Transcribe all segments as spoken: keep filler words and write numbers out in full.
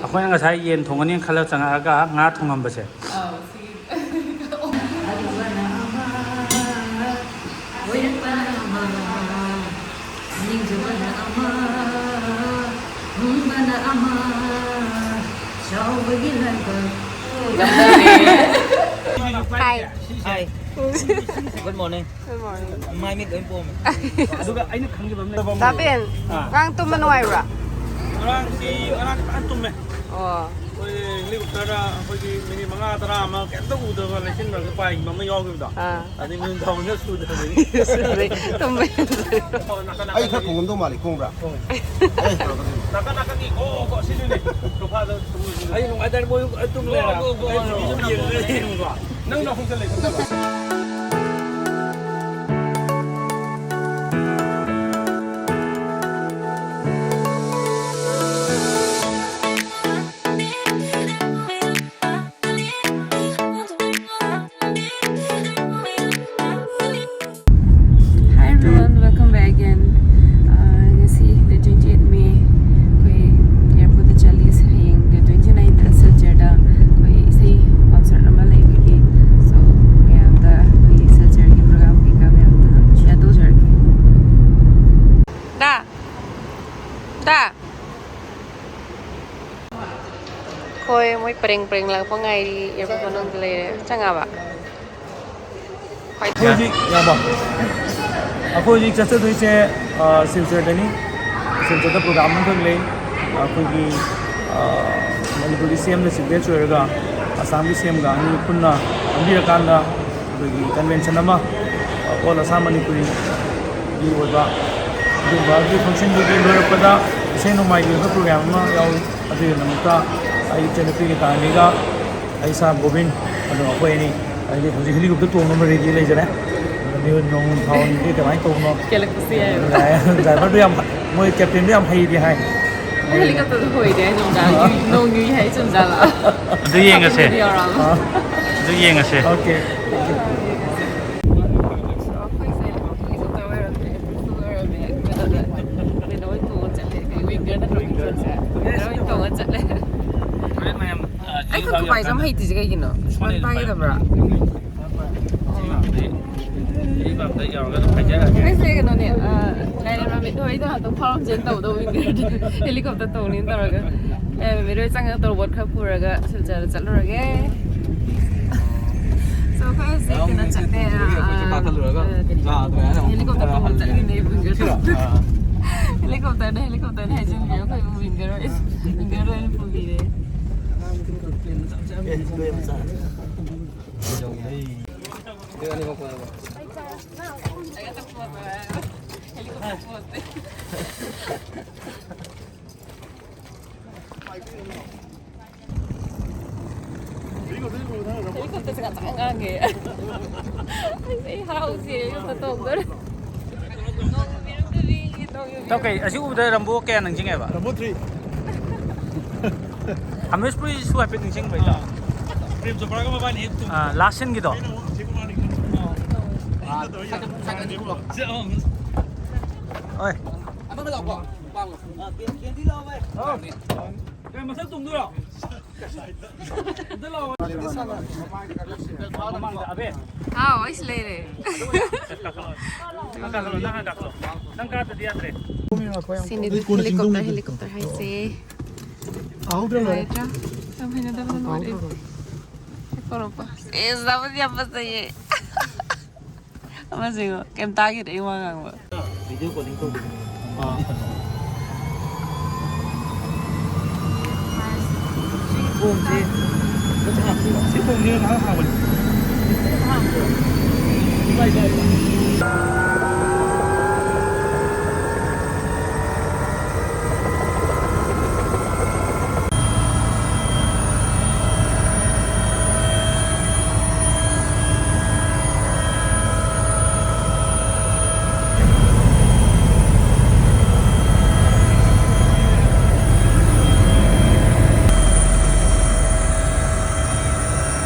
ꯑꯩꯈꯣꯏꯅ ꯉꯁꯥꯏ ꯌꯦꯟ ꯊꯣꯡꯒꯅꯤꯅ ꯈꯜꯂꯒ ꯆꯪꯉꯛꯑꯒ ꯉꯥ ꯊꯣꯡꯉꯝꯕꯁꯦ꯫ Hi. Hi. Good morning. Good morning. ꯃꯥꯏ ꯃꯤꯠ ꯂꯣꯏ ꯄꯣꯝꯃꯦ꯫ ꯑꯗꯨꯒ ꯑꯩꯅ ꯈꯪꯖꯕ ꯑꯃ ꯂꯩꯕ꯫ ꯗꯥ ꯄꯦꯟ, ꯑꯥ꯫ ꯉꯔꯥꯡ ꯇꯨꯝꯕ ꯅꯨꯡꯉꯥꯏꯕ꯭ꯔꯥ? ꯉꯔꯥꯡꯁꯤ, ꯉꯔꯥꯡ ꯐꯖꯅ ꯇꯨꯝꯃꯦ꯫ ꯑꯣ꯫ ꯑꯩꯈꯣꯏ ꯍꯦꯂꯤꯀꯣꯞꯇꯔꯗ ꯑꯩꯈꯣꯏꯒꯤ ꯃꯤꯅꯤꯠ ꯃꯉꯥ ꯇꯔꯥ ꯑꯃ ꯀꯩꯝꯇ ꯎꯗꯕ ꯂꯩꯆꯤꯟ ꯃꯔꯛꯇ ꯄꯥꯏꯈꯤꯕ ꯑꯃ ꯌꯥꯎꯈꯤꯕꯗꯣ꯫ ꯑꯥ꯫ ꯑꯗꯩ ꯃꯤꯍꯨꯟ ꯊꯥꯍꯨꯟꯒ ꯁꯨꯗꯕꯅꯤ꯫ ꯁꯨꯗ꯭ꯔꯦ꯫ ꯇꯨꯝꯕ ꯌꯥꯗ꯭ꯔꯦ꯫ ꯑꯩ ꯈꯔ ꯈꯣꯡꯉꯝꯗꯧ ꯃꯥꯜꯂꯤ, ꯈꯣꯡꯕ꯭ꯔꯥ? ꯈꯣꯡꯉꯦ꯫ ꯑꯦ, ꯇꯧꯔꯛꯀꯗꯣꯏꯅꯤ꯫ ꯅꯥꯀꯟ ꯅꯥꯀꯟꯒꯤ ꯒꯣ ꯒꯣ ꯁꯤꯗꯨꯅꯤ꯫ ꯁꯣꯐꯥꯗ ꯇꯨꯝꯃꯨ ꯁꯤꯗꯨꯅꯤ꯫ ꯑꯩ ꯅꯨꯡꯉꯥꯏꯇꯔꯗꯤ ꯃꯣꯏ ꯑꯗꯨꯝ ꯂꯩꯔꯦ꯫ ꯒꯣ ꯒꯣ ꯒꯣ ꯑꯩ ꯒꯣ꯫ ꯇꯤꯚꯤꯁꯨ ꯌꯦꯡꯉꯦ꯫ ꯅꯪ ꯅꯈꯣꯡ ꯆꯠꯂꯦ ꯈꯟꯗꯕ꯫ Hi everyone, welcome back again. Uh, ꯉꯁꯤ the twenty eight May ꯑꯩꯈꯣꯏ airport ꯇ ꯆꯠꯂꯤ꯫ ꯍꯌꯦꯡ the twenty nine ꯗ ꯁꯤꯜꯆꯔꯗ ꯑꯩꯈꯣꯏ ꯏꯁꯩ concert ꯑꯃ ꯂꯩꯕꯒꯤ, so ꯃꯌꯥꯝꯗ ꯑꯩꯈꯣꯏ ꯁꯤꯜꯆꯔꯒꯤ program ꯀꯩꯀꯥ ꯃꯌꯥꯝꯗꯣ ꯑꯗꯨꯝ share ꯇꯧꯖꯔꯛꯀꯦ꯫ ꯗꯥ! ꯗꯥ! ꯍꯣꯏ, ꯃꯣꯏ ꯄꯔꯦꯡ ꯄꯔꯦꯡ ꯂꯥꯛꯄ ꯉꯥꯏꯔꯤ꯫ Airport ꯃꯅꯨꯡꯗ ꯂꯩꯔꯦ꯫ ꯆꯪꯉꯕ? ꯑꯩꯈꯣꯏ ꯍꯧꯖꯤꯛ ꯌꯥꯕ? ꯑꯩꯈꯣꯏ ꯍꯧꯖꯤꯛ ꯆꯠꯆꯗꯣꯏꯁꯦ, ꯑ, ꯁꯤꯜꯆꯔꯗꯅꯤ꯫ ꯁꯤꯜꯆꯔꯗ program ꯑꯃꯈꯛ ꯂꯩ꯫ ꯑꯩꯈꯣꯏꯒꯤ, ꯑ, ꯃꯅꯤꯄꯨꯔꯒꯤ C M ꯅ chief guest ꯑꯣꯏꯔꯒ ꯑꯁꯥꯝꯒꯤ C M ꯒ ꯑꯅꯤ ꯄꯨꯟꯅ ꯐꯝꯕꯤꯔꯀꯥꯟꯗ ꯑꯩꯈꯣꯏꯒꯤ convention ꯑꯃ, ꯑ, all Assam Manipuri ꯒꯤ ꯑꯣꯏꯕ ꯑꯗꯨꯒꯨꯝꯕꯒꯤ function ꯗꯨꯒꯤ ꯂꯣꯏꯔꯛꯄꯗ ꯏꯁꯩ ꯅꯣꯡꯃꯥꯏꯒꯤ ꯑꯣꯏꯕ program ꯑꯃ ꯌꯥꯎꯏ꯫ ꯑꯗꯨꯒꯤꯗꯃꯛꯇ ꯑꯩ ꯏꯆꯟꯅꯨꯄꯤꯒ ꯇꯥꯅꯤꯒ ꯑꯩ ꯏꯁꯥ ꯒꯣꯕꯤꯟ, ꯑꯗꯣ ꯑꯩꯈꯣꯏ ꯑꯅꯤ ꯍꯥꯏꯗꯤ ꯍꯧꯖꯤꯛ helicopter ꯇꯣꯡꯅꯕ ready ꯂꯩꯖꯔꯦ꯫ ꯑꯗꯣ ꯃꯤꯍꯨꯟ ꯅꯣꯡꯍꯨꯟ ꯊꯥꯍꯨꯟꯒꯤ ꯀꯃꯥꯏꯅ ꯇꯧꯕꯅꯣ? ꯀꯦꯜꯂꯛꯄꯁꯨ ꯌꯥꯏ꯫ ꯌꯥꯏ꯫ Driver ꯗꯣ ꯌꯥꯝ ꯍ-, ꯃꯣꯏ captain ꯗꯣ ꯌꯥꯝ ꯍꯩꯔꯤ ꯍꯥꯏ꯫ ꯃꯣꯏ helicopter ꯗꯣ ꯍꯣꯏꯔꯦ ꯍꯥꯏ ꯅꯨꯡꯗꯥꯡ ꯌꯨ-, ꯅꯣꯡ ꯌꯨꯏ ꯍꯥꯏ ꯆꯨꯝꯖꯥꯠꯂ? ꯑꯗꯨ ꯌꯦꯡꯉꯁꯦ꯫ ꯑꯗꯨꯗꯤ ꯌꯥꯎꯔꯛꯑꯕ꯫ ꯑꯥ꯫ ꯑꯗꯨ ꯌꯦꯡꯉꯁꯦ꯫ Okay, okay꯫ ꯑꯩꯈꯣꯏꯁꯦ helicopter ꯑꯣꯏꯔꯝꯃꯦ, ꯑꯣꯏꯔꯝꯃꯦ꯫ ꯀꯩꯅꯣ ꯑꯣꯏꯅ ꯇꯣꯡꯉ ꯆꯠꯂꯦ꯫ Winger ꯅꯠꯇ꯭ꯔꯣ ꯋꯤꯡꯒꯔꯁꯦ? Winger ꯑꯣꯏꯅ ꯇꯣꯡꯉ ꯆꯠꯂꯦ꯫ ꯍꯣꯔꯦꯟ ꯃꯌꯥꯝ, ꯑ, ꯑꯩ ꯈꯨꯠ ꯈꯨꯄꯥꯏꯁꯦ ꯌꯥꯝ ꯍꯩꯇ꯭ꯔꯤꯁꯦ ꯀꯩꯒꯤꯅꯣ? ꯁꯨꯃꯥꯏꯅ ꯄꯥꯏꯒꯗꯕ꯭ꯔꯥ? ꯁꯤ ꯄꯥꯝꯗꯦ꯫ ꯁꯤ ꯄꯥꯝꯗꯦ ꯌꯥꯎꯔꯒ ꯑꯗꯨꯝ ꯍꯥꯏꯖꯔꯛꯑꯒꯦ꯫ ꯑꯩꯁꯦ ꯀꯩꯅꯣꯅꯦ, ꯑ, ꯂꯥꯏꯔꯦꯝꯕ ꯃꯤꯠ ꯍꯣꯏꯗ ꯉꯥꯛꯇꯪ ꯐꯥꯎꯔꯝꯁꯦꯅ ꯇꯧꯗꯧꯕ ꯍꯦꯂꯤꯀꯣꯞꯇꯔ ꯇꯧꯅꯤꯅ ꯇꯧꯔꯒ꯫ ꯂꯥꯏꯔꯦꯝꯕ ꯃꯤꯠ ꯍꯣꯏ ꯆꯪꯉꯒ ꯇꯣꯔꯕꯣꯠ ꯈꯔ ꯄꯨꯔꯒ ꯁꯤꯜꯆꯔꯗ ꯆꯠꯂꯨꯔꯒꯦ꯫ So, ꯑꯩꯈꯣꯏ ꯍꯧꯖꯤꯛ ꯀꯩꯅꯣ ꯆꯠꯂꯦ, ꯑ, ꯑ, ꯀꯩꯅꯣ, ꯍꯦꯂꯤꯀꯣꯞꯇꯔ ꯇꯣꯡꯕ ꯆꯠꯂꯤꯅꯦ, ꯋꯤꯡꯒꯔ꯫ ꯍꯦꯂꯤꯀꯣꯞꯇꯔꯅ, ꯍꯦꯂꯤꯀꯣꯞꯇꯔꯅ ꯍꯥꯏꯖꯤꯟꯕꯤꯌꯨ, ꯑꯩꯈꯣꯏꯕꯨ ꯋꯤꯡꯒꯔ ꯑꯣꯏ-, ꯋꯤꯡꯒꯔ ꯑꯣꯏꯅ ꯄꯨꯕꯤꯔꯦ꯫ ꯍꯦꯂꯤꯀꯣꯞꯇꯔ ꯄꯨꯔꯛꯇꯦ꯫ ꯍꯦꯂꯤꯀꯣꯞꯇꯔꯁꯦ ꯉꯥꯛꯇꯪ ꯉꯥꯡꯉꯦ꯫ ꯑꯩ ꯍꯔꯥꯎꯁꯦ ꯌꯨꯝꯗ ꯇꯣꯡꯗꯣꯔꯦ꯫ ꯅꯣꯡ ꯌꯨꯝꯕꯤ, ꯅꯣꯡ ꯌꯨꯝꯕꯤ꯫ ꯏꯇꯥꯎ, ꯀꯩ, ꯑꯁꯤ ꯎꯕꯗ ꯔꯝꯕꯣ ꯀꯌꯥ ꯅꯤꯡꯁꯤꯡꯉꯦꯕ? ꯔꯝꯕꯣ ꯊ꯭ꯔꯤ꯫ ꯑꯃꯔꯦꯁꯄꯨꯔꯤꯁꯨ ꯍꯥꯏꯐꯦꯠ ꯅꯤꯡꯁꯤꯡꯕ, ꯏꯇꯥꯎ꯫ ꯄ꯭ꯔꯦꯝ ꯆꯣꯄ꯭ꯔꯥꯒ ꯃꯕꯥꯅꯤ ꯍꯦꯛ ꯇꯣꯡ-, ꯑꯥ, ꯂꯥꯁ ꯁꯤꯟꯒꯤꯗꯣ꯫ ꯑꯩꯅ ꯑꯃꯨꯛ ꯑꯁꯤ ꯃꯃꯥꯡꯗ ꯈꯟꯕ꯫ ꯑꯥ, ꯁꯥꯏꯀꯜ, ꯁꯥꯏꯀꯜ ꯑꯅꯤ ꯄꯨꯔꯛꯑꯣ꯫ ꯁꯤ ꯑꯃ-, ꯍꯣꯏ꯫ ꯑꯃꯒ ꯂꯥꯛꯄ꯭ꯔꯣ? ꯄꯥꯝꯃꯣ꯫ ꯑꯥ, ꯀꯦꯟ-, ꯀꯦꯟꯗꯤ ꯂꯥꯛꯑꯣ, ꯚꯥꯏ꯫ ꯍꯥꯎ꯫ ꯀꯩ, ꯃꯊꯛ ꯇꯣꯡꯗꯣꯏꯔꯣ? ꯍꯥꯎ, ꯑꯩꯁꯨ ꯂꯩꯔꯦ꯫ ꯅꯪ ꯀꯥꯗꯗꯤ ꯌꯥꯗ꯭ꯔꯦ꯫ ꯁꯤꯅꯤ ꯍꯦꯂꯤꯀꯣꯞꯇꯔ, ꯍꯦꯂꯤꯀꯣꯞꯇꯔ ꯍꯥꯏꯁꯦ꯫ ꯅꯨꯡꯉꯥꯏꯇ꯭ꯔꯥ? ꯌꯥꯝ ꯍꯩꯅꯗꯕꯅ ꯂꯣꯏꯔꯦ꯫ ꯀꯣꯔꯣꯄ꯫ ꯑꯦ, ꯆꯥꯕꯗꯤ ꯌꯥꯝ ꯐꯖꯩꯌꯦ꯫ ꯑꯃꯁꯤꯡꯉꯣ, ꯀꯩꯝ ꯇꯥꯈꯤꯗꯦ ꯑꯩ ꯋꯥ ꯉꯥꯡꯕ꯫ ꯚꯤꯗꯤꯑꯣ ꯀꯣꯂꯤꯡ ꯇꯧꯕꯤꯔꯣ꯫ ꯑꯥ꯫ ꯊꯣꯡꯁꯦ ꯐꯖꯅ ꯍꯥꯞꯄꯤꯔꯣ꯫ ꯁꯤ ꯊꯣꯡꯁꯦ ꯉꯥꯏꯍꯥꯛ ꯍꯥꯡꯕꯅꯤ꯫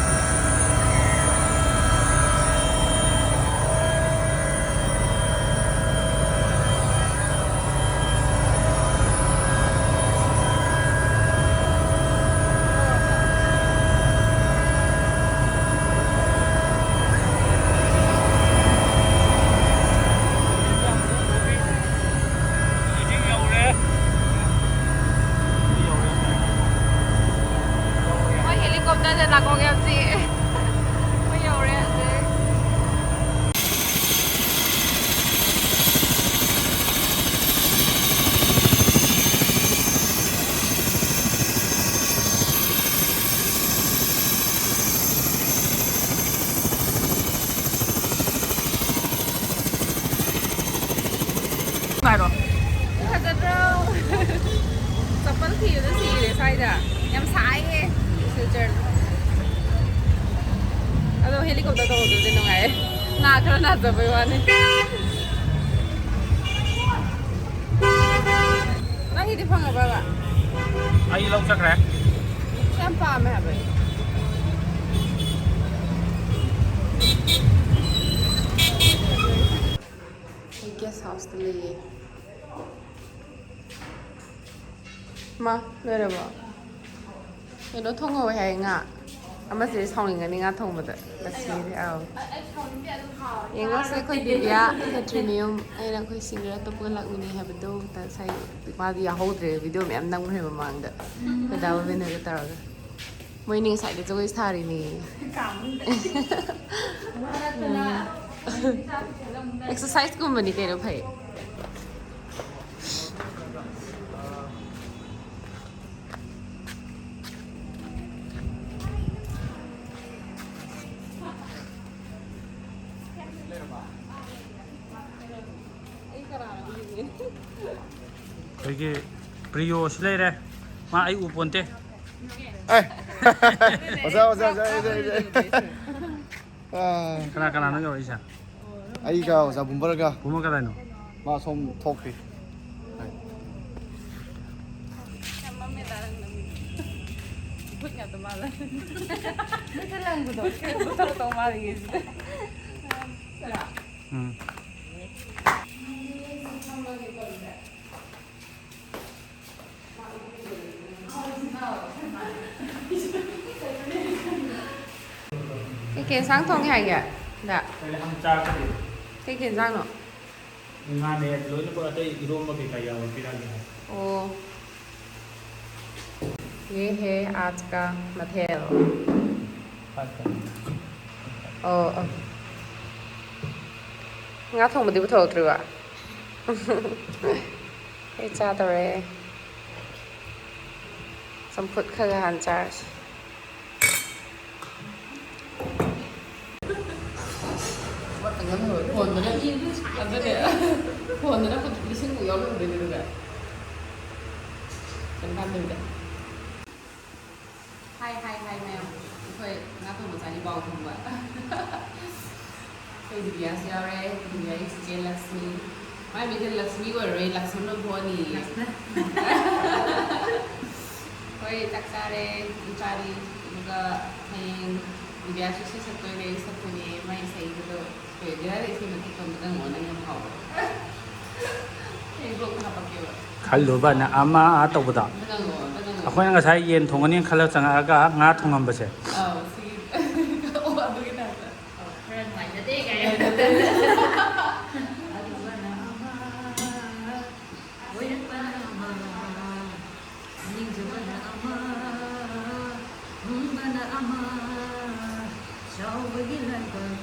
ꯅꯥꯀꯣꯡ ꯌꯥꯝ ꯆꯤꯛꯑꯦ꯫ ꯑꯩꯈꯣꯏ ꯌꯧꯔꯦ ꯍꯧꯖꯤꯛ꯫ ꯍꯥꯏꯔꯣ꯫ ꯐꯖꯗ꯭ꯔꯣ? ꯆꯄꯜ ꯊꯤꯕꯗ ꯁꯤꯔꯦ ꯁ꯭ꯋꯥꯏꯗ꯫ ꯌꯥꯝ ꯁꯥꯏꯌꯦ ꯁꯤꯜꯆꯔꯗ꯫ ꯑꯗꯣ helicopter ꯇꯧꯕꯗꯨꯗꯤ ꯅꯨꯡꯉꯥꯏꯌꯦ꯫ ꯅꯥ ꯈꯔ ꯅꯥꯖꯕꯩ ꯋꯥꯅꯤ꯫ ꯅꯪꯒꯤꯗꯤ ꯐꯪꯉꯕꯕ? ꯑꯩ ꯂꯧ ꯆꯠꯈ꯭ꯔꯦ꯫ ꯌꯥꯝ ꯄꯥꯝꯃꯦ ꯍꯥꯏꯕ ꯑꯩ꯫ ꯑꯩ guest house ꯇ ꯂꯩꯌꯦ꯫ ꯃꯥ, ꯂꯣꯏꯔꯕꯣ? ꯀꯩꯅꯣ ꯊꯣꯡꯍꯧꯋꯦ ꯍꯥꯏ, ꯉꯥ꯫ ꯑꯃꯁꯦ ꯁꯥꯎꯅꯤꯡꯒꯅꯤ ꯉꯥ ꯊꯣꯡꯕꯗ꯫ ꯉꯁꯤꯗꯤ, ꯑꯧ꯫ ꯌꯦꯡꯉꯣꯁꯦ, ꯑꯩꯈꯣꯏ ꯗꯤꯕꯤꯌꯥ ꯈꯦꯇ꯭ꯔꯤ ꯃꯌꯨꯝ꯫ ꯑꯩꯅ ꯑꯩꯈꯣꯏ singer ꯑꯇꯣꯞꯄꯒ ꯂꯥꯛꯃꯤꯟꯅꯩ ꯍꯥꯏꯕꯗꯣ꯫ ꯉꯁꯥꯏ ꯃꯥꯗꯤ ꯌꯥꯎꯍꯧꯗ꯭ꯔꯦ, video ꯃꯌꯥꯝ ꯅꯝꯈ꯭ꯔꯦ ꯃꯃꯥꯡꯗ꯫ ꯑꯩꯈꯣꯏ ꯗꯥ ꯒꯣꯕꯤꯟꯗꯒ ꯇꯧꯔꯒ꯫ ꯃꯣꯏꯅꯤ ꯉꯁꯥꯏꯗ ꯖꯒꯣꯏ ꯁꯥꯔꯤꯅꯦ꯫ Exercise ꯀꯨꯝꯕꯅꯤ ꯀꯩꯅꯣ, ꯐꯩ꯫ ꯑꯩꯈꯣꯏꯒꯤ ꯄ꯭ꯔꯤꯌꯣꯁꯨ ꯂꯩꯔꯦ꯫ ꯃꯥ ꯑꯩ ꯎ ꯄꯣꯟꯇꯦ꯫ ꯑꯦ! ꯑꯣꯖꯥ, ꯑꯣꯖꯥ, ꯑꯣꯖꯥ, ꯑꯩ, ꯑꯩ, ꯑꯩ, ꯑꯩ꯫ ꯑꯥ꯫ ꯀꯅꯥ ꯀꯅꯥꯅꯣ ꯌꯧꯔꯛꯏꯁꯦ? ꯑꯩꯒ ꯑꯣꯖꯥ ꯕꯨꯝꯕꯔꯒ꯫ ꯕꯨꯝꯕꯔ ꯀꯗꯥꯏꯅꯣ? ꯃꯥ ꯁꯣꯝ ꯊꯣꯛꯈ꯭ꯔꯤ꯫ ꯌꯥꯝ ꯃꯝꯃꯦꯗ ꯅꯪ ꯅꯃꯤꯠ꯫ ꯚꯨꯠ ꯉꯥꯛꯇ ꯃꯥꯜꯂꯦ꯫ ꯃꯤꯠꯇ ꯂꯪꯕꯗꯣ꯫ ꯚꯨꯠ ꯊꯣꯛꯇꯧ ꯃꯥꯜꯂꯤ ꯁꯤꯗ꯫ ꯎꯝ꯫ ꯀꯩꯀꯩ ꯏꯟꯁꯥꯡ ꯊꯣꯡꯉꯦ ꯍꯥꯏꯒꯦ? ꯗ? ꯀꯩꯅꯣ ꯍꯪ ꯆꯥꯔꯛꯀꯗꯣꯏꯅꯣ? ꯀꯩꯀꯩ ꯏꯟꯁꯥꯡꯅꯣ? ꯉꯥꯅꯦ, ꯂꯣꯏꯅꯃꯛ ꯑꯇꯩ ꯏꯔꯣꯝꯕ ꯀꯩꯀꯥ ꯌꯥꯎꯔ ꯄꯤꯔꯛꯑꯒꯦ ꯍꯥꯏ꯫ ꯑꯣ꯫ ये है आज का मथेल। ꯑꯣ ꯑꯣ꯫ ꯉꯥ ꯊꯣꯡꯕꯗꯤ ꯄꯨꯊꯣꯛꯇ꯭ꯔꯤꯕ? ꯑꯩ ꯆꯥꯗꯧꯔꯦ꯫ ꯆꯝꯐꯨꯠ ꯈꯔ ꯍꯥꯟꯅ ꯆꯥꯔꯁꯤ꯫ ꯐꯣꯟꯗꯅ, ꯑꯗꯨꯅꯦ, ꯐꯣꯟꯗꯅ ꯂꯤꯁꯤꯡꯃꯨꯛ ꯌꯥꯎꯔꯝꯗꯣꯏꯅꯦ ꯑꯗꯨꯗ꯫ ꯀꯩꯝ ꯀꯥꯟꯗꯕꯤꯗ꯫ ꯍꯥꯏ, ꯍꯥꯏ, ꯍꯥꯏ, ꯃꯌꯥꯝ꯫ ꯑꯩꯈꯣꯏ ꯉꯥ ꯊꯣꯡꯕ ꯆꯥꯅꯤ ꯄꯥꯎ ꯐꯪꯕ꯫ ꯑꯩꯈꯣꯏ ꯗꯤꯕꯤꯌꯥꯁꯨ ꯌꯥꯎꯔꯦ꯫ ꯗꯤꯕꯤꯌꯥꯒꯤ ꯆꯤꯆꯦ ꯂꯛꯁꯃꯤ꯫ ꯃꯥꯏ ꯃꯤꯡꯁꯦ ꯂꯛꯁꯃꯤ ꯑꯣꯏꯔꯔꯣꯏ, ꯂꯛꯁꯃꯟ ꯑꯣꯏꯅ ꯊꯣꯛꯑꯅꯤ꯫ ꯍꯣꯏ, ꯆꯥꯛ ꯆꯥꯔꯦ, ꯆꯥꯔꯤ꯫ ꯑꯗꯨꯒ ꯍꯌꯦꯡ ꯗꯤꯕꯤꯌꯥꯁꯨ ꯏꯁꯩ ꯁꯛꯇꯣꯏꯅꯦ, ꯑꯩ ꯁꯛꯇꯣꯏꯅꯦ꯫ ꯃꯥꯏ ꯏꯁꯩꯗꯨꯗꯣ ꯀꯨꯏꯔꯦ꯫ ꯏꯁꯩ ꯃꯇꯦꯛꯇꯣ ꯑꯝꯇ ꯉꯪꯉꯛꯑꯣ, ꯅꯪ ꯌꯥꯝ ꯍꯥꯎꯕ꯫ ꯑꯩ ꯕ꯭ꯂꯣꯛꯇ ꯍꯥꯞꯄꯛꯀꯦꯕ꯫ ꯈꯜꯂꯨꯕꯅ ꯑꯃ ꯇꯧꯕꯗꯣ꯫ ꯑꯝꯇ ꯉꯪꯉꯛꯑꯣ, ꯑꯝꯇ ꯉꯪꯉꯛꯑꯣ꯫ ꯑꯩꯈꯣꯏꯅ ꯉꯁꯥꯏ ꯌꯦꯟ ꯊꯣꯡꯒꯅꯤ ꯈꯜꯂ ꯆꯪꯉꯛꯑꯒ ꯉꯥ ꯊꯣꯡꯉꯝꯕꯁꯦ꯫ ꯑꯧ, ꯁꯤꯒꯤ꯫ ꯑꯣ, ꯑꯗꯨꯒꯤ ꯇꯥꯏꯞꯇ꯫ ꯑꯧ, ꯈꯔ ꯅꯨꯡꯉꯥꯏꯖꯗꯦ ꯀꯥꯏꯅ꯫ ꯈꯜꯂꯨꯕꯅ ꯑꯃ꯫ ꯑꯣꯏꯔꯛꯄꯅ ꯑꯃ, ꯅꯤꯡꯖꯕꯅ ꯑꯃ, ꯍꯨꯝꯕꯅ ꯑꯃ, ꯆꯥꯎꯕꯒꯤ ꯂꯥꯏꯕꯛ꯫